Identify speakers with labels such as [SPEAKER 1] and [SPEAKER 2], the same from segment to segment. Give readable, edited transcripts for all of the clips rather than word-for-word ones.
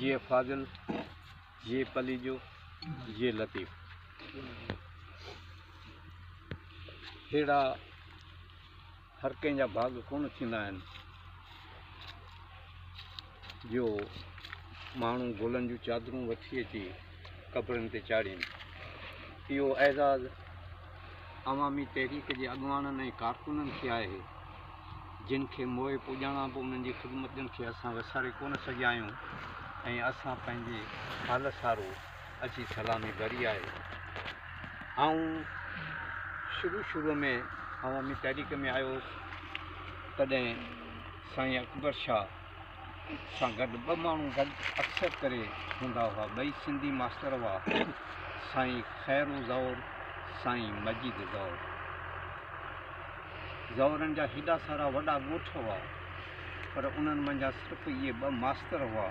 [SPEAKER 1] جيئي فاضل، جيئي پليجو، جيئي لطيف. ههڙا هر ڪنهن جا ڀاڳ ڪونه ٿيندا آهن جو ماڻهو گلن جون چادرون وٺي اچي قبرن تي چاڙهين. اهو اعزاز عوامي تحريڪ جي اڳواڻن ۽ ڪارڪنن کي آهي، جن کي موئي پڄاڻان به انهن جي خدمتن کي اسان وساري ڪونه سگهيا آهيون ۽ اسان پنهنجي حال سارو اچي سلامي ڀري آهي. آئون شروع شروع ۾ عوامي تحريڪ ۾ آيو هوس، تڏهن سائين اڪبر شاهه سان گڏ ٻه ماڻهو گڏ اڪثر ڪري هوندا هئا، ٻئي سنڌي ماستر هئا، سائين خيرو زئور، سائين مجيد زئور. زئورن جا هيڏا سارا وڏا ڳوٺ هئا، پر انهن منجهان صرف اهي ٻه ماستر هئا،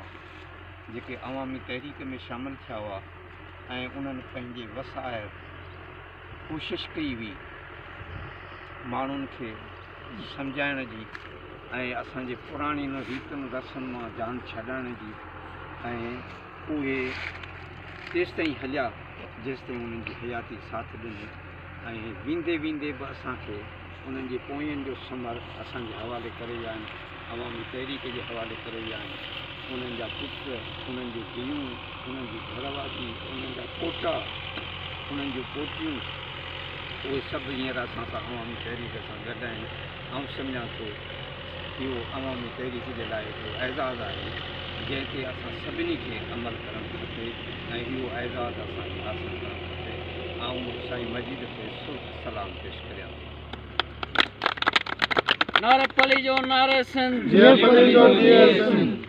[SPEAKER 1] جيڪي عوامي تحريڪ ۾ شامل ٿيا هئا ۽ انهن پنهنجي وس آهر ڪوشش ڪئي هئي ماڻهن کي سمجهائڻ جي ۽ اسان جي پراڻين ريتن رسمن مان جان ڇڏائڻ جي ۽ اهي تيستائين هليا جيستائين انهن جي حياتي ساٿ ڏني ۽ ويندي ويندي به اسان کي انهن جي پوين جو ثمر اسان جي حوالي ڪري ويا آهن، عوامي تحريڪ جي حوالي ڪري ويا آهن. انهن جا پٽ، انهن جون ڌيئون، انهن جي گهر واري، انهن جا پوٽا، انهن جون پوٽيون، اهي سڀ هينئر اسان سان عوامي تحريڪ سان گڏ آهن. آئون سمجهان ٿو اهو عوامي تحريڪ جي لاء هڪڙو اعزاز آهي، جنهن تي اسان سڀني کي عمل ڪرڻ کپي ۽ اهو اعزاز اسان کي حاصل ڪرڻ کپي. آئون سائين مجيد کي سرخ سلام پيش ڪريان ٿو.
[SPEAKER 2] نعري پليجو نعري سنڌ.
[SPEAKER 3] جيئي پليجو جيئي سنڌ.